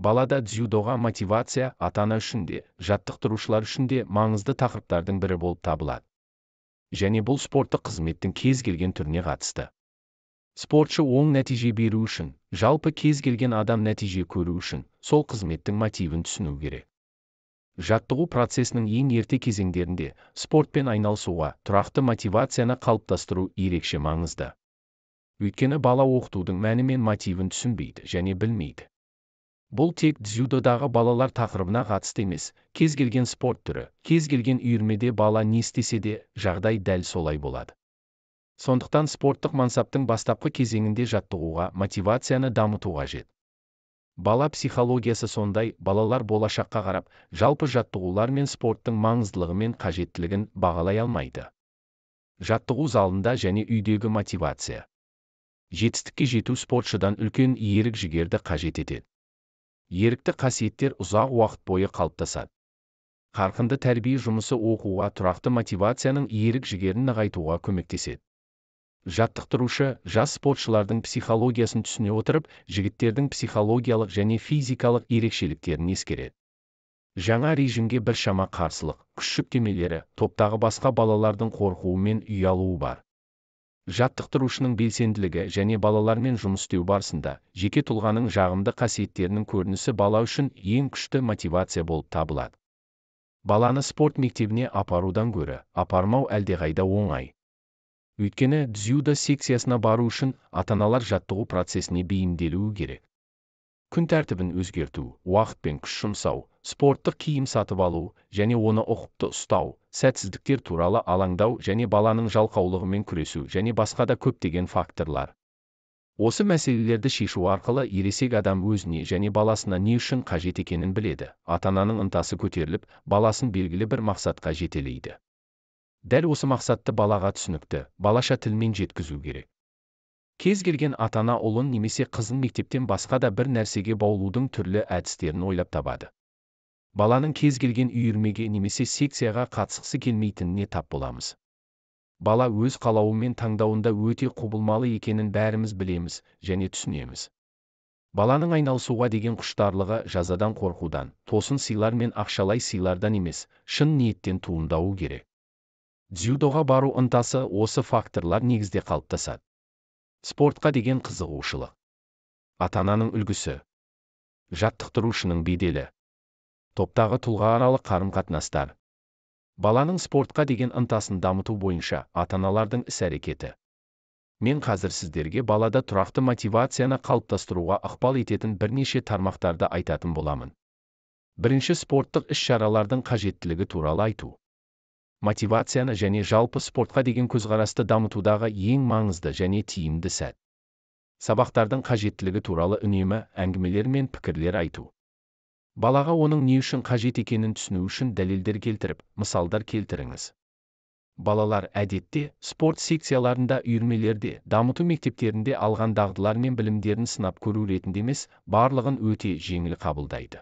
Балада дзюдоға мотивация ата-ана үшін де, жаттықтырушылар үшін де маңызды тақырыптардың бірі болып табылады. Және бұл спорттық қызметтің кез келген түріне қатысты. Спортшы оң нәтиже беру үшін, жалпы кез келген адам нәтиже көру үшін, сол қызметтің мотивін түсіну керек. Жаттығу процесінің ең ерте кезеңдерінде спортпен айналысуға тұрақты мотивацияны қалыптастыру ерекше маңызды. Өйткені бала оқытудың мәні мен мотивін түсінбейді және білмейді. Бұл тек дзюдодағы балалар тақырыбына қатысты емес, кез келген спорт түрі, кез келген үйірмеде бала не істесе де, жағдай дәл солай болады. Сондықтан спорттық мансаптың бастапқы кезеңінде жаттығуға мотивацияны дамыту қажет. Бала психологиясы сондай, балалар болашаққа қарап, жалпы жаттығулар мен спорттың маңыздылығы мен қажеттілігін бағалай алмайды. Жаттығу залында және үйдегі мотивация. Жетістікке жету спортшыдан үлкен ерік-жігерді қажет етеді. Ерікті қасиеттер ұзақ уақыт бойы қалыптасады. Қарқынды тәрбие жұмысы оқуға тұрақты мотивацияның ерік-жігерін нығайтуға көмектеседі. Жаттықтырушы жас спортшылардың психологиясын түсіне отырып, жігіттердің психологиялық және физикалық ерекшеліктерін ескереді. Жаңа режимге біршама қарсылық, күш жүктемелері, топтағы басқа балалардың қорқуы мен ұялуы бар. Жаттықтырушының белсенділігі және балалармен жұмыс істеу барысында жеке тұлғаның жағымды қасиеттерінің көрінісі бала үшін ең күшті мотивация болып табылады. Баланы спорт мектебіне апарудан гөрі, апармау әлдеқайда оңай. Өйткені дзюдо секциясына бару үшін ата-аналар жаттығу процесіне бейімделуі керек. Күн тәртібін өзгерту, уақыт пен күш жұмсау, спорттық киім сатып алу және оны ұқыпты ұстау, сәтсіздіктер туралы алаңдау және баланың жалқаулығымен күресу және басқа да көптеген факторлар. Осы мәселелерді шешу арқылы ересек адам өзіне және баласына не үшін қажет екенін біледі. Ата-ананың ынтасы көтеріліп, баласын белгілі бір мақсатқа жетелейді. Дәл осы мақсатты балаға түсінікті, балаша тілмен жеткізу керек. Кез келген ата-ана ұлын немесе қызын мектептен басқа да бір нәрсеге баулудың түрлі әдістерін ойлап табады. Баланың кез келген үйірмеге немесе секцияға қатысқысы келмейтініне тап боламыз. Бала өз қалауы мен таңдауында өте құбылмалы екенін бәріміз білеміз және түсінеміз. Баланың айналысуға деген құштарлығы жазадан қорқудан, тосын сыйлар мен ақшалай сыйлардан емес, шын ниеттен туындауы керек. Дзюдоға бару ынтасы осы факторлар негізде қалыптасады. Спортқа деген қызығушылық. Ата-ананың үлгісі. Жаттықтырушының беделі. Топтағы тұлғааралық қарым-қатынастар. Баланың спортқа деген ынтасын дамыту бойынша ата-аналардың іс-әрекеті. Мен қазір сіздерге балада тұрақты мотивацияны қалыптастыруға ықпал ететін бірнеше тармақтарды айтатын боламын. Бірінші, спорттық іс-шаралардың қажеттілігі туралы айту. Мотивацияны және жалпы спортқа деген көзқарасты дамытудағы ең маңызды және тиімді сәт. Сабақтардың қажеттілігі туралы үнемі әңгімелер мен пікірлер айту. Балаға оның не үшін қажет екенін түсіну үшін дәлелдер келтіріп, мысалдар келтіріңіз. Балалар әдетте спорт секцияларында, үйірмелерде, дамыту мектептерінде алған дағдылар мен білімдерін сынап көру ретінде емес, барлығын өте жеңіл қабылдайды.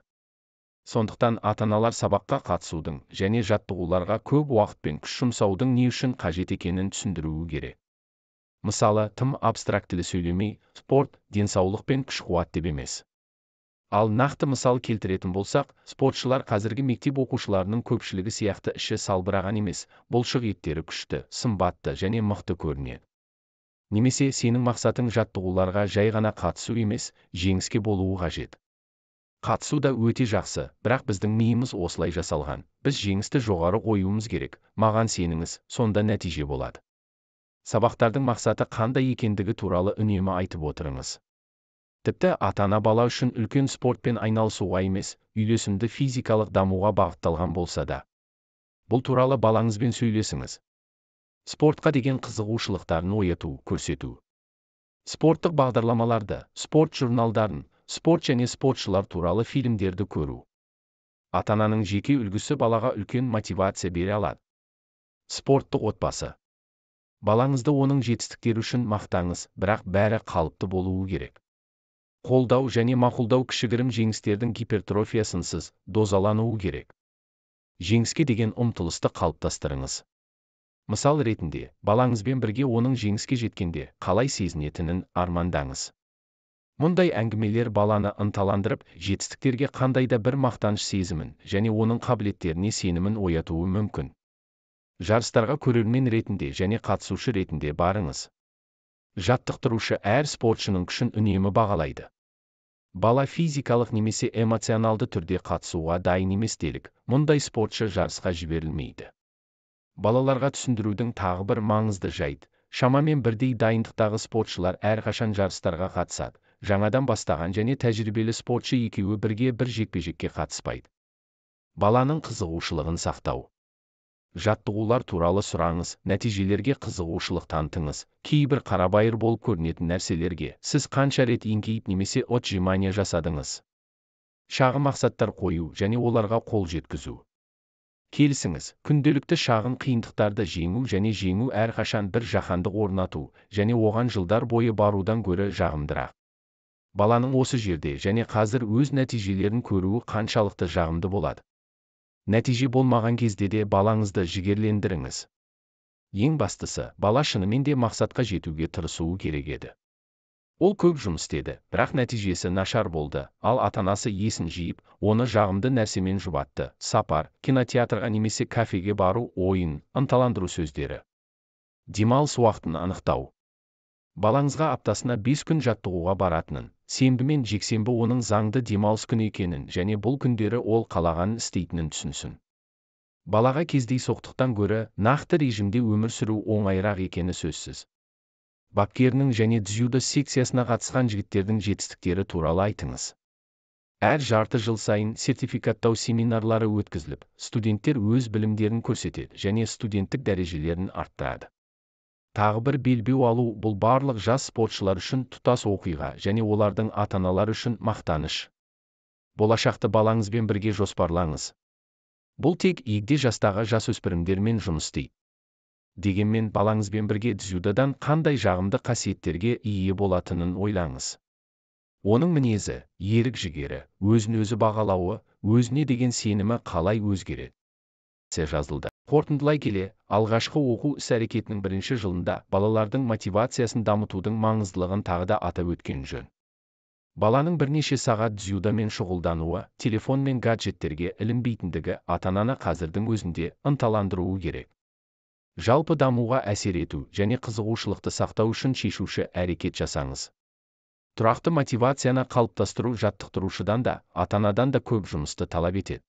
Сондықтан ата-аналар сабаққа қатысудың және жаттығуларға көп уақыт пен күш жұмсаудың не үшін қажет екенін түсіндіруі керек. Мысалы, тым абстрактілі сөйлемей, спорт, денсаулық пен күш-қуат деп емес. Ал нақты мысал келтіретін болсақ, спортшылар қазіргі мектеп оқушыларының көпшілігі сияқты іші салбыраған емес, бұлшық еттері күшті, сымбатты және мықты көрінеді. Немесе сенің мақсатың жаттығуларға жай ғана қатысу емес, жеңіске болуы қажет. Қатысу да өте жақсы, бірақ біздің миымыз осылай жасалған. Біз жеңісті жоғары қоюымыз керек, маған сеніңіз, сонда нәтиже болады. Сабақтардың мақсаты қандай екендігі туралы үнемі айтып отырыңыз. Тіпті ата-ана бала үшін үлкен спортпен айналысуға емес, үйлесімді физикалық дамуға бағытталған болса да. Бұл туралы балаңызбен сөйлесіңіз. Спортқа деген қызығушылықтарын ояту, көрсету. Спорттық бағдарламаларды, спорт журналдарын, спорт және спортшылар туралы фильмдерді көру. Ата-ананың жеке үлгісі балаға үлкен мотивация бере алады. Спорттық отбасы. Балаңызды оның жетістіктері үшін мақтаңыз, бірақ бәрі қалыпты болуы керек. Қолдау және мақұлдау кішігірім жеңістердің гипертрофиясынсыз дозалануы керек. Жеңіске деген ұмтылысты қалыптастырыңыз. Мысал ретінде, балаңызбен бірге оның жеңіске жеткенде қалай сезінетінін армандаңыз. Мұндай әңгімелер баланы ынталандырып, жетістіктерге қандай да бір мақтаныш сезімін және оның қабілеттеріне сенімін оятуы мүмкін. Жарыстарға көрермен ретінде және қатысушы ретінде барыңыз. Жаттықтырушы әр спортшының күшін үнемі бағалайды. Бала физикалық немесе эмоционалды түрде қатысуға дайын емес делік, мұндай спортшы жарысқа жіберілмейді. Балаларға түсіндірудің тағы бір маңызды жайт, шамамен бірдей дайындықтағы спортшылар әрқашан жарыстарға қатысады, жаңадан бастаған және тәжірибелі спортшы екеуі бірге бір жекпе-жекке қатыспайды. Баланың қызығушылығын сақтау. Жаттығулар туралы сұраңыз, нәтижелерге қызығушылық танытыңыз, кейбір қарабайыр болып көрінетін нәрселерге сіз қанша рет еңкейіп немесе отжимания жасадыңыз. Шағын мақсаттар қою және оларға қол жеткізу. Келісіңіз, күнделікті шағын қиындықтарды жеңу және жеңу әрқашан бір жаһандық орнату және оған жылдар бойы барудан гөрі жағымдырақ. Баланың осы жерде және қазір өз нәтижелерін көруі қаншалықты жағымды болады. Нәтиже болмаған кезде де балаңызды жігерлендіріңіз. Ең бастысы, бала шынымен де мақсатқа жетуге тырысуы керек еді. Ол көп жұмыс істеді, бірақ нәтижесі нашар болды, ал ата-анасы есін жиып, оны жағымды нәрсемен жұбатты: сапар, кинотеатрға немесе кафеге бару, ойын, ынталандыру сөздері. Демалыс уақытын анықтау. Балаңызға аптасына 5 күн жаттығуға баратынын, сенбі мен жексенбі оның заңды демалыс күні екенін және бұл күндері ол қалағанын істейтінін түсінсін. Балаға кездейсоқтықтан гөрі нақты режимде өмір сүру оңайырақ екені сөзсіз. Бапкерінің және дзюдо секциясына қатысқан жігіттердің жетістіктері туралы айтыңыз. Әр жарты жыл сайын сертификаттау семинарлары өткізіліп, студенттер өз білімдерін көрсетеді және студенттік дәрежелерін арттырады. Тағы бір белбеу алу бұл барлық жас спортшылар үшін тұтас оқиға және олардың ата-аналары үшін мақтаныш. Болашақты балаңызбен бірге жоспарлаңыз. Бұл тек егде жастағы жасөспірімдермен жұмыс істейді. Дегенмен балаңызбен бірге дзюдодан қандай жағымды қасиеттерге ие болатынын ойлаңыз. Оның мінезі, ерік-жігері, өзін-өзі бағалауы, өзіне деген сенімі қалай өзгереді? Жазылды. Қорытындылай келе, алғашқы оқу іс-әрекетінің бірінші жылында балалардың мотивациясын дамытудың маңыздылығын тағы да атап өткен жөн. Баланың бірнеше сағат дзюдомен шұғылдануы, телефон мен гаджеттерге ілінбейтіндігі ата-ананы қазірдің өзінде ынталандыруы керек. Жалпы дамуға әсер ету және қызығушылықты сақтау үшін шешуші әрекет жасаңыз. Тұрақты мотивацияны қалыптастыру жаттықтырушыдан да, ата-анадан да көп жұмысты талап етеді.